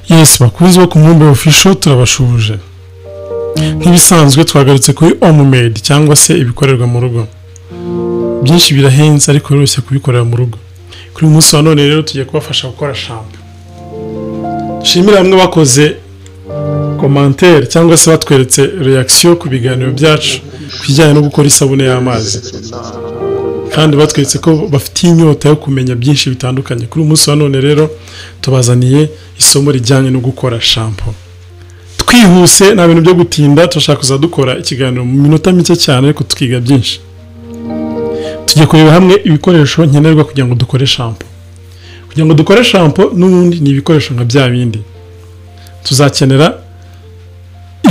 Yes, bakunzi bo ku Mubumbe Official, turabashuje. Nk'ibisanzwe twagarutse kuri homemade cyangwa se ibikorerwa mu rugo. Byinshi birahenze ariko biroroshye kubikorera mu rugo. Kuri uyu munsi wa none rero tugiye kubafasha gukora shampoo. Dushimira bamwe bakoze commentaire cyangwa se batweretse reaction ku biganiro byacu ku kijyanye no gukora isabune y'amazi, kandi batweretse ko bafitiye inyota yo kumenya byinshi bitandukanye. Kuri uyu munsi wa none rero tubazaniye isomo rijyanye no gukora shampoo. Twihuse, nta bintu byo gutinda, turashaka kuza dukora ikiganiro mu minota mike cyane ariko tukiga byinshi. Tugiye kureba hamwe ibikoresho nkenerwa kugira ngo dukore shampoo. Kugira ngo dukore shampoo n'ubundi ni ibikoresho nka bya bindi. Tuzakenera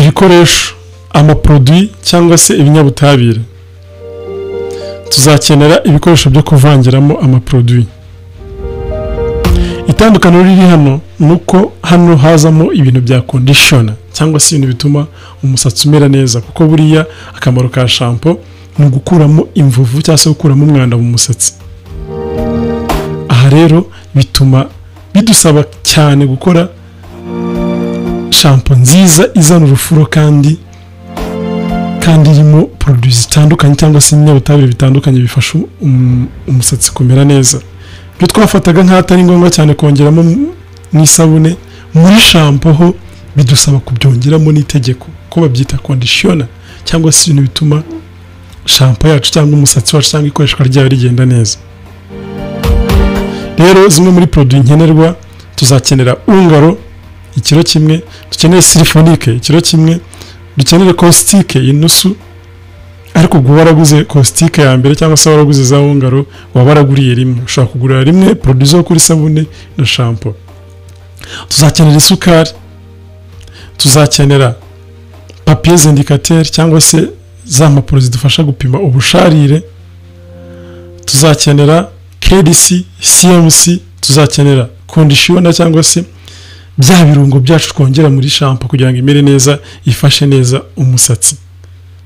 ibikoresho, amaproduit cyangwa se ibinyabutabire. Tuzakenera ibikoresho byo kuvangiramo amaproduit. Itandukaniro riri hano nuko hano hazamo ibintu bya conditioner cyangwa se ibintu bituma umusatsi umera neza, kuko buriya akamaro ka shampoo ni ugukuramo imvuvu cyangwa se gukuramo umwanda mu musatsi. Aha rero bituma bidusaba cyane gukora shampoo nziza izana urufuro kandi irimo produits zitandukanye cyangwa se ibinyabutabire bitandukanye bifasha umusatsi kumera neza. Ibyo twafataga nk'atari ngombwa cyane kongeramo n'isabune, muri shampoo ho bidusaba kubyongeramo n'itegeko, ko babyita conditioner cyangwa se ibintu bituma shampoo yacu cyangwa umusatsi wacu cyangwa ikoreshwa ryayo rigenda neza. Rero zimwe muri produits nkenerwa, tuzakenera ungaro ikiro kimwe, dukeneye sulfonique ikiro kimwe, dukenere caustique inusu. Ariko ubwo waraguze caustique ya mbere cyangwa se waraguze za ungaro, waba waraguriye rimwe, ushobora kugurira rimwe produit zo kuri sabune na shampoo. Tuzakenera isukari, tuzakenera papiers indicateurs cyangwa se za mpapuro zidufasha gupima ubusharire, tuzakenera KDC, CMC, tuzakenera conditioner cyangwa se bya birungo byacu twongera muri shampoo kugira ngo imere neza, ifashe neza umusatsi.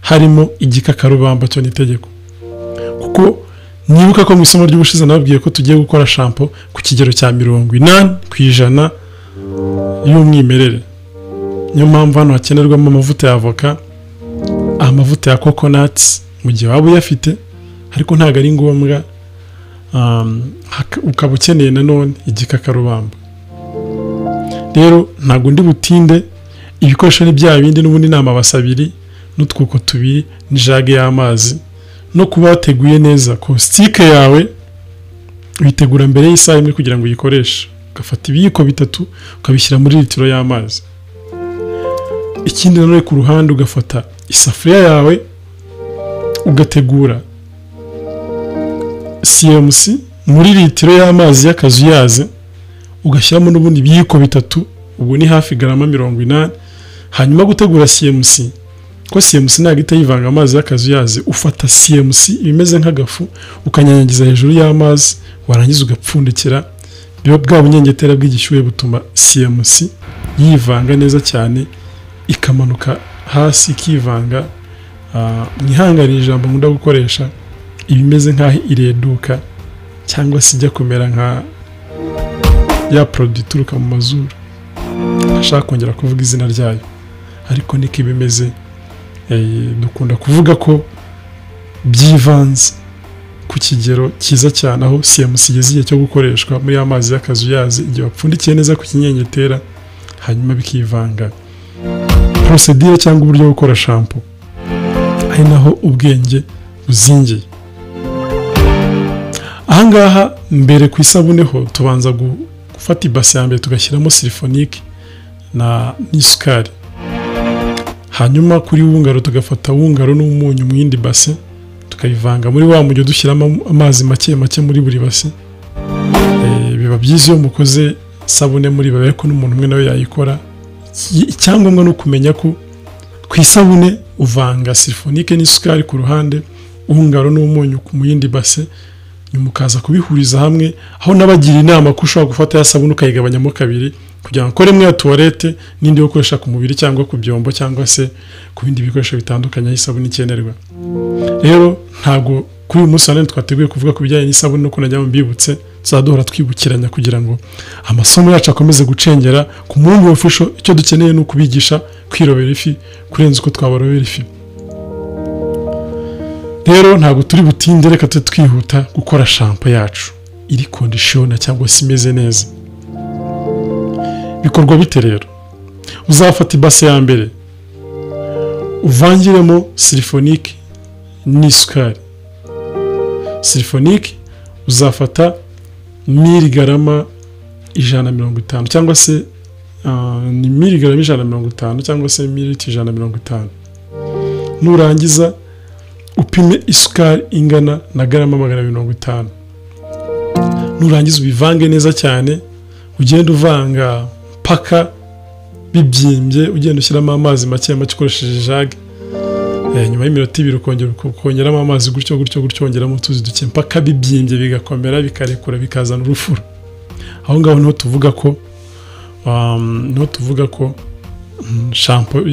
Harimo igikakarubamba, cyo ni itegeko, kuko nibuka ko mu isomo ry'ubushize nababwiye ko tugiye gukora shampoo ku kigero cya 80% y'umwimerere. Niyo mpamvu hano hakenerwamo amavuta ya avoka, amavuta ya coconut mu gihe waba uyafite, ariko ntabwo ari ngombwa. Ukaba ukeneye nanone igikakarubamba. Rero ntabwo ndi butinde, ibikoresho ni bya bindi n'ubundi, ni amabasi abiri n'utwuko tubiri n'ijage y'amazi, no kuba wateguye neza caustique yawe. Uyitegura mbere y'isaha imwe kugira ngo uyikoreshe, ugafata ibiyiko bitatu ukabishyira muri litiro y'amazi. Ikindi nanone ku ruhande ugafata isafuriya yawe ugategura CMC muri litiro y'amazi y'akazuyaze, ugashyiramo n'ubundi ibiyiko bitatu, ubwo ni hafi garama 80. Hanyuma gutegura CMC, ko CMC ntabwo ihita yivanga amazi y'akazuyaze, ufata CMC ibimeze nk'agafu ukanyanyagiza hejuru y'amazi, warangiza ugapfundikira. Bwa bunyengetera bw'igishyuhe butuma CMC yivanga neza cyane, ikamanuka hasi ikivanga. Mwihangane ijambo nkunda gukoresha, ibimeze nk'aho ireduka cyangwa se ijya kumera nka ya produit ituruka mu mazuru, ashaka kongera kuvuga izina ryayo, ariko niko ibimeze. Dukunda kuvuga ko byivanze ku kigero cyiza cyane, aho CMC igeze igihe cyo gukoreshwa muri amazi y'akazuyazi, igihe wapfundikiye neza ku kinyengetera, hanyuma bikivanga. Procedure cyangwa uburyo bwo gukora shampoo, ari naho ubwenge buzingiye. Ahangaha mbere ku isabune ho tubanza gufata ibase ya mbere tugashyiramo sulfonique na n'isukari, hanyuma kuri wungaro tugafata wungaro n'umunyu mu yindi base, tukayivanga muri wa mujyo dushyiramo amazi make make muri buri base. Biba byiza iyo mukoze sabune muri babiri, ariko n'umuntu umwe nawe yayikora. Icyangombwa ni ukumenya ko ku isabune uvanga sulfonique n'isukari ku ruhande, wungaro n'umunyu mu yindi base, nyuma ukaza kubihuriza hamwe. Aho nabagira inama ko ushobora gufata ya sabune ukayigabanyamo kabiri, kugira ngo ukore imwe ya toilette n'indi yo gukoresha ku mubiri cyangwa ku byombo cyangwa se ku bindi bikoresho bitandukanye aho isabune ikenerwa. Rero ntabwo kuri uyu munsi wa none twateguye kuvuga ku bijyanye n'isabune, nuko najya mbibutse. Tuzaduhora twibukiranya kugira ngo amasomo yacu akomeze gucengera ku Muhungu Official. Icyo dukeneye ni ukubigisha kwirobera ifi kurenza uko twabarobera ifi. Rero ntabwo turi butinde, reka tujye twihuta gukora shampoo yacu iri conditioner cyangwa se imeze neza. Bikorwa bite rero? Uzafata ibase ya mbere uvangiremo sulfonique n'isukari. Sulfonique uzafata miligarama 150 cyangwa se ni miligarama 150 cyangwa se mililitiro 150. Nurangiza upime isukari ingana na garama 250. Nurangiza ubivange neza cyane, ugenda uvanga paka bibyimbye, ugenda ushyiramo amazi make make ukoresheje jage. Nyuma y'iminota 2 ukongera ukongeramo amazi gutyo gutyo gutyo, wongeramo utuzi duke mpaka bibyimbye bigakomera, bikarekura, bikazana urufuro. Aho ngaho niho tuvuga ko shampoo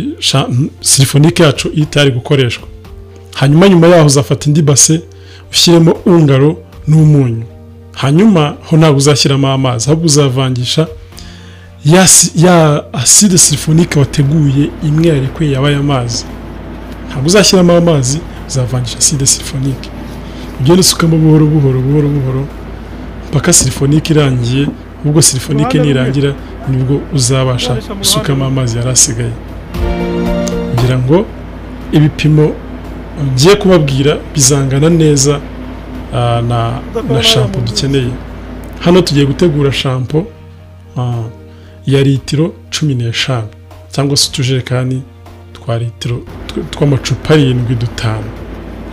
sulfonique yacu itari gukoreshwa. Hanyuma nyuma yaho uzafata indi base ushyiremo ungaro n'umunyu. Hanyuma ho ntabwo uzashyiramo amazi, ahubwo uzavangisha ya acide sulfonique wateguye imwe yarekuye yabaye amazi. Ntabwo uzashyiramo amazi, uzavangisha acide sulfonique. Ugenda usukamo buhoro buhoro buhoro buhoro mpaka sulfonique irangiye. Ubwo sulfonique nirangira nibwo uzabasha gusukamo amazi yarasigaye. Kugira ngo ibipimo ngiye kubabwira bizangana neza na shampoo dukeneye. Hano tugiye gutegura shampoo ya litiro 15 cyangwa se utujerekani twa litiro tw'amacupa 7 5.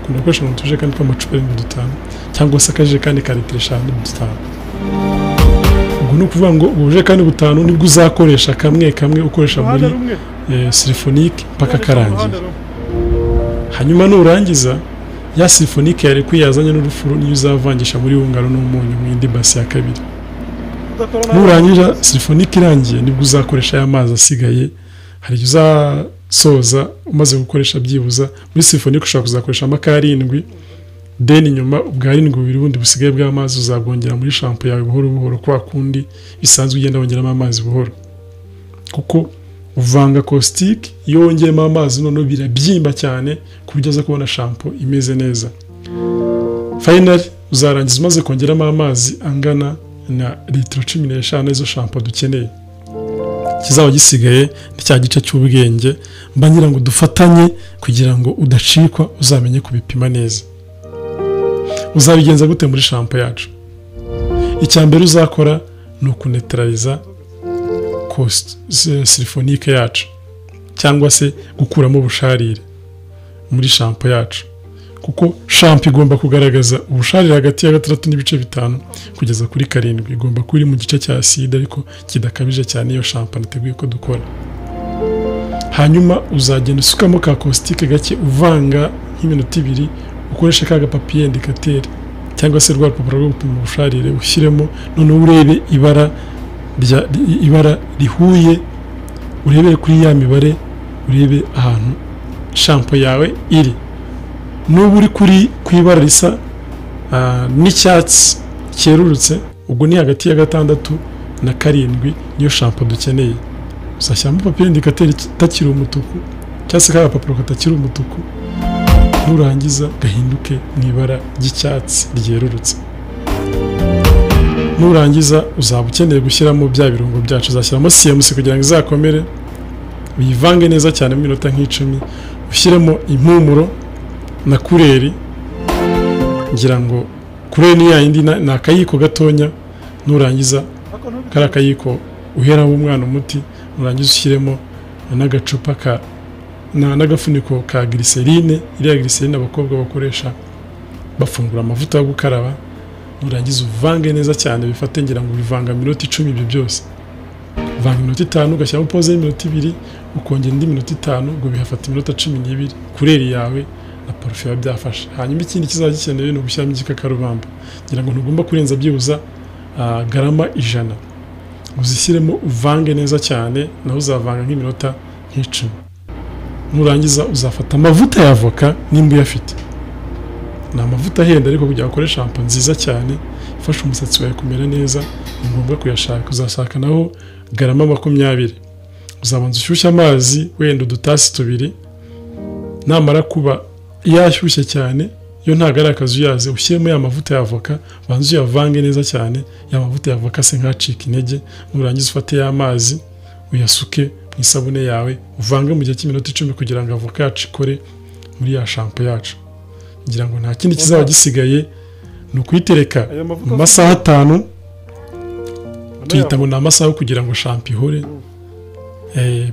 Ukunda gukoresha utujerekani tw'amacupa 7 5 cyangwa se akajerekani ka litiro 5 5. Ubwo ni ukuvuga ngo ubujerekani butanu nibwo uzakoresha kamwe kamwe ukoresha muri sulfonique mpaka karangiye. Hanyuma nurangiza ya sulfonique yari kwiyazanye n'urufuro niyo uzavangisha muri ungaro n'umunyu mu indi basi ya kabiri. Nurangiza sulfonique irangiye nibwo uzakoresha ya mazi asigaye. Hari uzasoza umaze gukoresha byibuza muri sulfonique ushobora kuzakoresha amaka 7, then nyuma ubwa 7 bubiri bundi busigaye bw'amazi uzabwongera muri shampoo yawe buhoro buhoro, kwa kundi bisanzwe ugenda wongeramo amazi buhoro. Kuko uvanga caustique iyo wongeyemo amazi noneho birabyimba cyane ku buryo uza kubona shampoo imeze neza. Finally uzarangiza umaze kongeramo amazi angana na litiro 15 izo shampoo dukeneye. Kizaba gisigaye ni cya gice cy'ubwenge mba ngira ngo dufatanye kugira ngo udacikwa, uzamenye kubipima neza. Uzabigenza gute muri shampoo yacu? Icya mbere uzakora ni ukunetraliza sulfonique yacu cyangwa se gukuramo ubusharire muri shampoo yacu, kuko shampoo igomba kugaragaza ubusharire hagati ya 6.5 kugeza kuri 7. Igomba kuba iri mu gice cya acide ariko kidakabije cyane iyo shampoo nateguye ko dukora. Hanyuma uzagenda usukamo ka caustique gake uvanga nk'iminota 2, ukoresha ka papier indicateur cyangwa se rwa rupapuro rwo gupima ubusharire, ushyiremo noneho urebe ibara rihuye, urebere kuri ya mibare, urebe ahantu shampoo yawe iri. Nuba uri ku ibara risa n'icyatsi cyerurutse, ubwo ni hagati ya 6 na 7 niyo shampoo dukeneye. Uzashyiramo papier indicateur itakiri umutuku cyangwa se ka gapapuro katakiri umutuku, nurangiza gahinduke mu ibara ry'icyatsi ryerurutse. Nurangiza uzaba ukeneye gushyiramo bya birungo byacu. Uzashyiramo CMC kugira ngo izakomere, uyivange neza cyane mu minota nk'icumi, ushyiremo impumuro na kureri. Ngira ngo kureri ni yindi ni akayiko gatonya. Nurangiza kari akayiko uheraho umwana umuti, nurangiza ushyiremo n'agacupa ka n'agafuniko ka glycerine, iriya glycerine abakobwa bakoresha bafungura amavuta yo gukaraba. Nurangiza uvange neza cyane bifate, ngira ngo bivanga minota 10 ibyo byose. Vanga iminota 5 ugashyiramo pause y'iminota 2, ukongera indi minota 5, ubwo bihafata iminota 12 kureri yawe na parufe biba byafashe. Hanyuma ikindi kizaba gikenewe ni ugushyiramo igikakarubamba. Ngira ngo ntugomba kurenza byibuza garama 100. Uzishyiremo uvange neza cyane, naho uzavanga nk'iminota nk'icumi. Nurangiza uzafata amavuta ya avoka nimba uyafite, Ni amavuta ahenda, ariko kugira ngo ukore shampoo nziza cyane ifasha umusatsi wawe kumera neza ni ngombwa kuyashaka. Uzashaka naho garama 20. Uzabanza ushyushye amazi wenda udutasi 2, namara kuba yashyushye cyane, yo ntago ari akazuyaze, ushyiremo ya mavuta ya avoka, banze uyavange neza cyane, ya mavuta ya avoka se nkacika intege. Nurangiza ufate ya mazi uyasuke mu isabune yawe, uvange mu gihe cy'iminota 10 kugira ngo avoka yacu ikore muri ya shampoo yacu. Ngira ngo nta kindi kizaba gisigaye, ni ukuyitereka mu masaha 5, tuyita ngo ni amasaha yo kugira ngo shampoo ihore,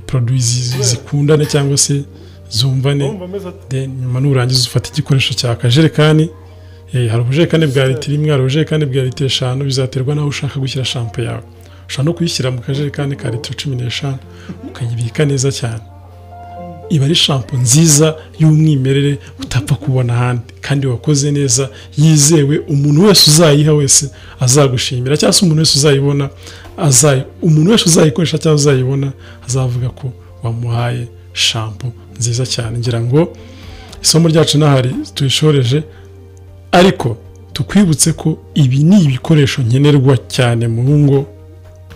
produits zikundane cyangwa se zumvane. Then nyuma nurangiza ufata igikoresho cya kajerekani, hari ubujerekani bwa litiro 1, hari ubujerekani bwa litiro 5, bizaterwa naho ushaka gushyira shampoo yawe. Ushobora no kuyishyira mu kajerekani ka litiro 15 ukayibika neza cyane. Iba ari shampoo nziza y'umwimerere utapfa kubona ahandi, kandi wakoze neza, yizewe, umuntu wese uzayiha wese azagushimira, cyangwa se umuntu wese uzayibona umuntu wese uzayikoresha cyangwa uzayibona azavuga ko wamuhaye shampoo nziza cyane. Ngira ngo isomo ryacu nahari tuyishoreje, ariko tukwibutse ko ibi ni ibikoresho nkenerwa cyane mu ngo,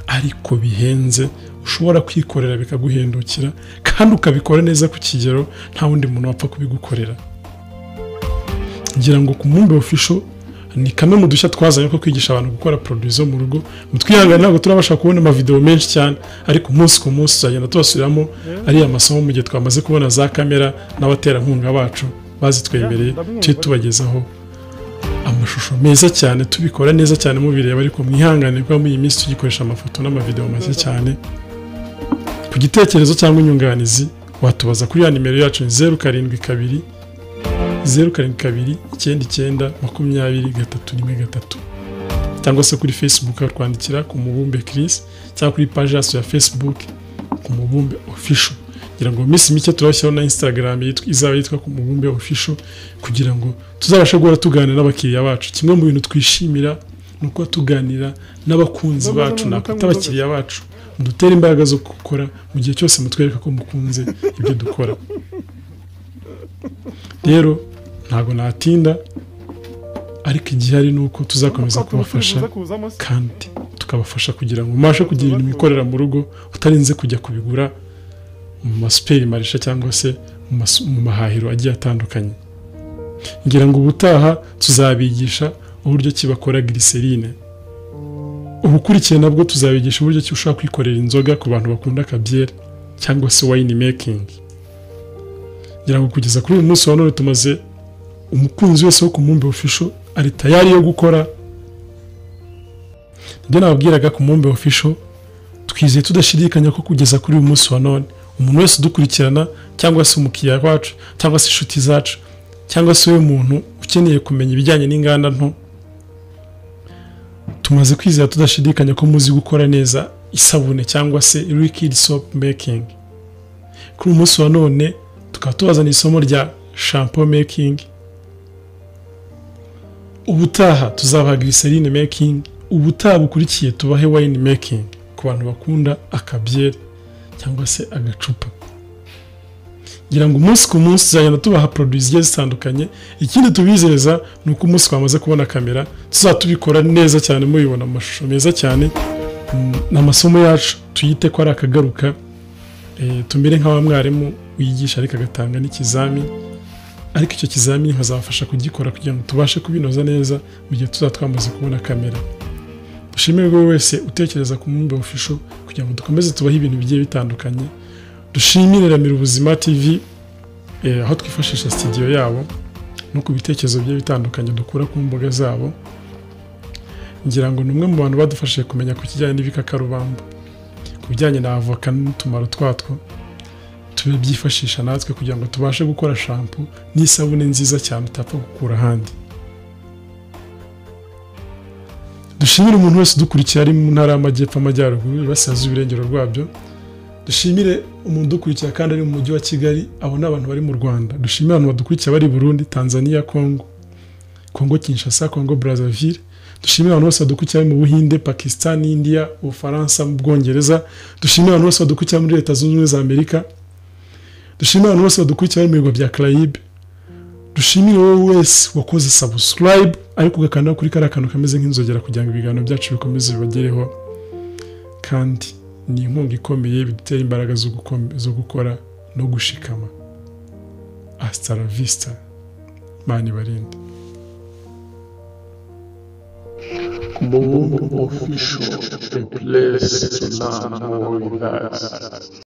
ariko bihenze, ushobora kwikorera bikaguhendukira kandi ukabikora neza ku kigero nta wundi muntu wapfa kubigukorera. Ngira ngo ku Mubumbe Official ni kamwe mu dushya twazanye ko kwigisha abantu gukora produits zo mu rugo. Mutwihangane ntabwo turabasha kubona amavideo menshi cyane, ariko umunsi ku munsi tuzagenda tubasubiramo ariya masomo mu gihe twamaze kubona za kamera n'abaterankunga bacu bazitwemereye, tujye tubagezaho amashusho meza cyane, tubikora neza cyane mubireba. Ariko mwihangane kuko muri iyi minsi tugikoresha amafoto n'amavideo make cyane. Ku gitekerezo cyangwa inyunganizi watubaza kuri ya nimero yacu 072 072 99 20 313, cyangwa se kuri Facebook twandikira ku Mubumbe Chris, cyangwa kuri page yacu ya Facebook ku Mubumbe Official. Ngira ngo minsi mike turashyiraho na Instagram izaba yitwa ku Mubumbe Official, kugira ngo tuzabashe guhora tuganira n'abakiriya bacu. Kimwe mu bintu twishimira ni uko tuganira n'abakunzi bacu, nakwita abakiriya bacu, mudutere imbaraga zo gukora mu gihe cyose mutwereka ko mukunze ibyo dukora. Rero ntago natinda, ariko igihari ni uko tuzakomeza kubafasha kandi tukabafasha kugira ngo mubashe kugira ibintu mwikorera mu rugo utarinze kujya kubigura mu masuperimarishe cyangwa se mu mahahiro agiye atandukanye. Ngira ngo ubutaha tuzabigisha uburyo ki bakora glycerine. Ubukurikiye nabwo tuzabigisha uburyo ki ushobora kwikorera inzoga ku bantu bakunda akabyeri cyangwa se wine making. Ngira ngo kugeza kuri uyu munsi wa none tumaze umukunzi wese wo ku Mubumbe Official ari tayari yo gukora. Nibyo nababwiraga ku Mubumbe Official, twizeye tudashidikanya ko kugeza kuri uyu munsi wa none umuntu wese udukurikirana cyangwa se umukiriya wacu cyangwa se inshuti zacu cyangwa se uyu muntu ukeneye kumenya ibijyanye n'inganda nto, tumaze kwizera tudashidikanya ko muzi gukora neza isabune cyangwa se liquid soap making. Kuri uyu munsi wa none tukaba tubazana isomo rya shampoo making. Ubutaha tuzabaha glycerine making, ubutaha bukurikiye tubahe wine making ku bantu bakunda akabyeri cyangwa se agacupa. Ngira ngo umunsi ku munsi tuzagenda tubaha produits zigiye zitandukanye. Ikindi tubizeza ni uko umunsi twamaze kubona kamera tuzatubikora neza cyane, mubibona amashusho meza cyane, n'amasomo yacu tuyite ko ari akagaruka, tumere nk'aba mwarimu wigisha ariko agatanga n'ikizamini, ariko icyo kizamini nkazabafasha kugikora kugira ngo tubashe kubinoza neza mu gihe tuzaba twamaze kubona kamera. Dushimire buri wese utekereza ku Mubumbe Official kugira ngo dukomeze tubahe ibintu bigiye bitandukanye. Dushimire Ramira Ubuzima TV, aho twifashisha studio yabo no ku bitekerezo bigiye bitandukanye dukura ku mbuga zabo. Ngira ngo ni umwe mu bantu badufashije kumenya ku kijyanye n'ibikakarubamba, ku bijyanye na avoka n'utumaro twatwo, tubyifashisha natwe kugira ngo tubashe gukora shampoo n'isabune nziza cyane utapfa gukura ahandi. Dushimire umuntu wese udukurikira ari mu ntara y'Amajyepfo, Amajyaruguru, Iburasirazuba, Iburengero rwabyo. Dushimire umuntu udukurikira kandi ari mu mujyi wa Kigali, abo ni abantu bari mu Rwanda. Dushimire abantu badukurikira bari Burundi, Tanzania, Congo, Congo Kinshasa, Congo Brazzaville. Dushimire abantu bose badukurikira bari mu Buhinde, Pakistan, India, Ubufaransa, mu Bwongereza. Dushimire abantu bose badukurikira muri Leta Zunze Ubumwe za Amerika. Dushimire abantu bose badukurikira bari mu bigo bya Caraïbes. Dushimire wowe wese wakoze subscribe, ariko ugakanda kuri kariya kantu kameze nk'inzogera kugira ngo ibiganiro byacu bikomeze bibagereho, kandi ni inkunga ikomeye bidutera imbaraga zo gukora no gushikama. Hasta la vista, Imana ibarinde. Moon Official, a place to learn more with us.